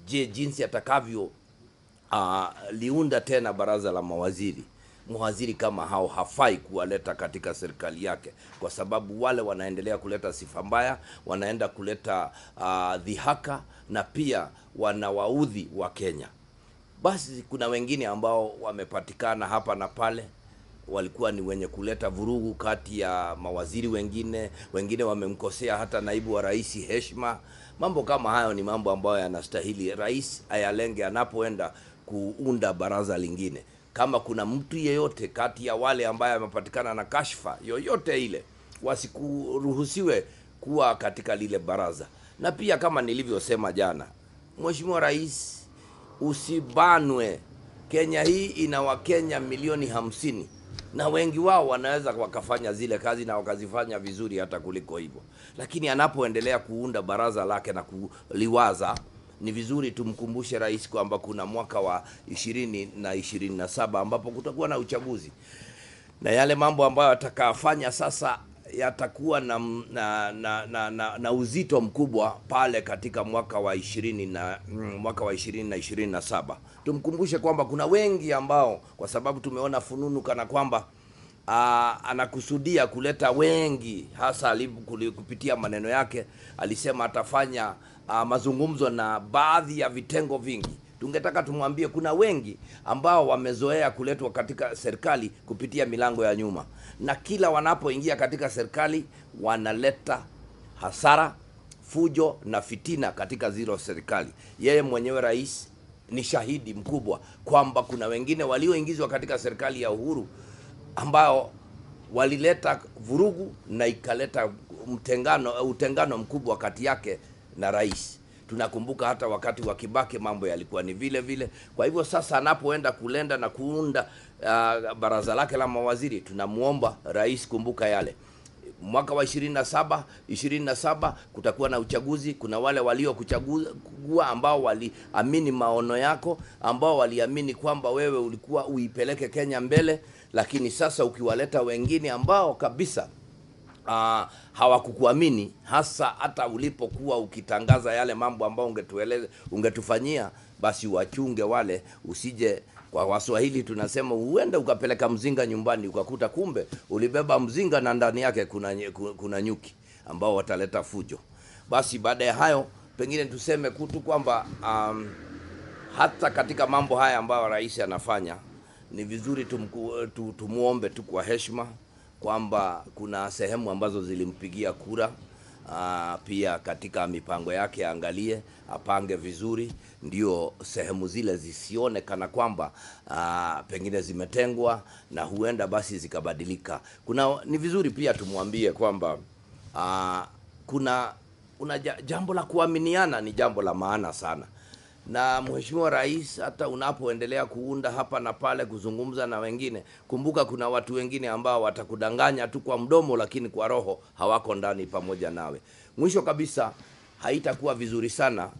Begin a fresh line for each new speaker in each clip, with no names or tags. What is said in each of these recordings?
Je, jinsi atakavyo liunda tena baraza la mawaziri, mawaziri kama hao hafai kuwaleta katika serikali yake, kwa sababu wale wanaendelea kuleta sifa mbaya, wanaenda kuleta dhihaka na pia wanawaudhi wa Kenya. Basi kuna wengine ambao wamepatikana hapa na pale, walikuwa ni wenye kuleta vurugu kati ya mawaziri wengine, wengine wamemkosea hata naibu wa rais heshima. Mambo kama hayo ni mambo ambayo yanastahili rais ayalenge anapoenda kuunda baraza lingine. Kama kuna mtu yeyote kati ya wale ambaye amepatikana na kashfa yoyote ile, wasikuruhusiwe kuwa katika lile baraza. Na pia kama nilivyosema jana, Mheshimiwa Rais, usibanwe. Kenya hii ina Wakenya milioni 50 na wengi wao wanaweza wakafanya zile kazi na wakazifanya vizuri hata kuliko hivyo, lakini anapoendelea kuunda baraza lake na kuliwaza, ni vizuri tumkumbushe rais kwamba kuna mwaka wa 2027 ambapo kutakuwa na uchaguzi, na yale mambo ambayo atakafanya sasa yatakuwa na uzito mkubwa pale katika mwaka wa 2027. Tumkumbushe kwamba kuna wengi ambao, kwa sababu tumeona fununu kana kwamba anakusudia kuleta wengi, hasa kupitia maneno yake alisema atafanya mazungumzo na baadhi ya vitengo vingi. Tungetaka tumwambie kuna wengi ambao wamezoea kuletwa katika serikali kupitia milango ya nyuma, na kila wanapoingia katika serikali wanaleta hasara, fujo na fitina katika zero serikali. Yeye mwenyewe rais ni shahidi mkubwa kwamba kuna wengine walioingizwa katika serikali ya Uhuru ambao walileta vurugu na ikaleta utengano mkubwa kati yake na rais. Tunakumbuka hata wakati wa Kibaki mambo yalikuwa ni vile vile. Kwa hivyo sasa anapoenda kulenda na kuunda baraza lake la mawaziri, tunamuomba rais, kumbuka yale mwaka wa 27 kutakuwa na uchaguzi. Kuna wale waliokuchagua ambao waliamini maono yako, ambao waliamini kwamba wewe ulikuwa uipeleke Kenya mbele, lakini sasa ukiwaleta wengine ambao kabisa hawakukuamini, hasa hata ulipokuwa ukitangaza yale mambo ambayo ungetufanyia, basi wachunge wale, usije, kwa Waswahili tunasema huenda ukapeleka mzinga nyumbani ukakuta kumbe ulibeba mzinga na ndani yake kuna nyuki ambao wataleta fujo. Basi baada ya hayo pengine tuseme kutu kwamba hata katika mambo haya ambayo rais anafanya ni vizuri tumuombe tu kwa heshima kwamba kuna sehemu ambazo zilimpigia kura. Pia katika mipango yake angalie, apange vizuri, ndio sehemu zile zisione kana kwamba pengine zimetengwa na huenda basi zikabadilika. Ni vizuri pia tumwambie kwamba kuna jambo la kuaminiana ni jambo la maana sana. Na Mheshimiwa Rais, hata unapoendelea kuunda hapa na pale, kuzungumza na wengine, kumbuka kuna watu wengine ambao watakudanganya tu kwa mdomo, lakini kwa roho hawako ndani pamoja nawe. Mwisho kabisa, haitakuwa vizuri sana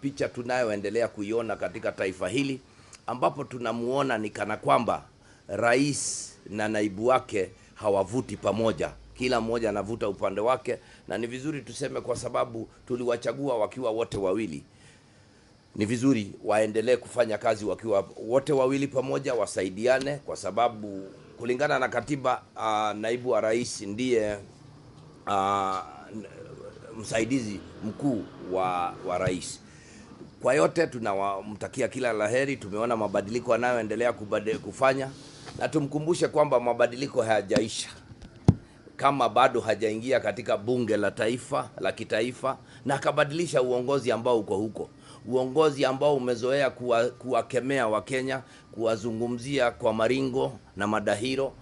picha tunayoendelea kuiona katika taifa hili, ambapo tunamuona ni kana kwamba rais na naibu wake hawavuti pamoja, kila mmoja anavuta upande wake. Na ni vizuri tuseme, kwa sababu tuliwachagua wakiwa wote wawili, ni vizuri waendelee kufanya kazi wakiwa wote wawili pamoja, wasaidiane, kwa sababu kulingana na katiba naibu wa rais ndiye msaidizi mkuu wa rais. Kwa yote tunawamtakia kila laheri. Tumeona mabadiliko anayoendelea kufanya, na tumkumbushe kwamba mabadiliko hayajaisha. Kama bado hajaingia katika bunge la taifa la kitaifa na akabadilisha uongozi ambao uko huko, uongozi ambao umezoea kuwakemea Wakenya, kuwazungumzia kwa maringo na madahiro,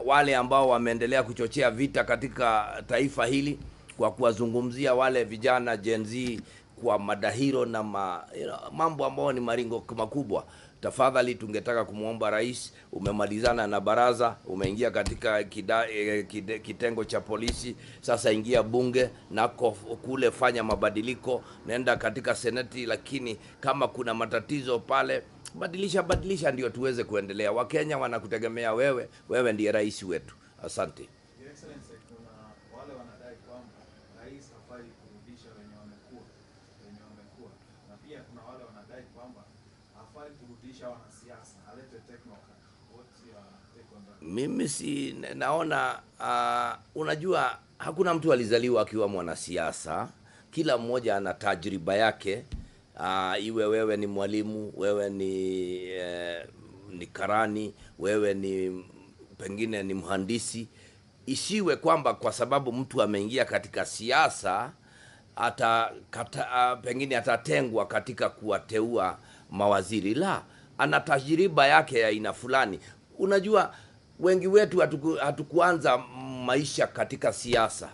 wale ambao wameendelea kuchochea vita katika taifa hili kwa kuwazungumzia wale vijana Gen Z kwa madahiro na mambo ambayo ni maringo makubwa. Tafadhali tungetaka kumuomba rais, umemalizana na baraza, umeingia katika kitengo cha polisi, sasa ingia bunge nako kule fanya mabadiliko, nenda katika seneti, lakini kama kuna matatizo pale badilisha ndio tuweze kuendelea. Wakenya wanakutegemea wewe, wewe ndiye rais wetu. Asante.
Your Excellency, kuna wale wanadai kwamba rais hafai kurudisha wenye wamekuwa na Pia kuna wale wanadai kwamba hafai kurudisha wanasiasa, alete technocrat. What's your take on that?
Mimi si naona unajua hakuna mtu alizaliwa akiwa mwanasiasa. Kila mmoja ana tajriba yake. Iwe wewe ni mwalimu, wewe ni karani, wewe ni pengine ni mhandisi. Isiwe kwamba kwa sababu mtu ameingia katika siasa pengine atatengwa katika kuwateua mawaziri. La, ana tajriba yake ya aina fulani. Unajua wengi wetu hatukuanza maisha katika siasa.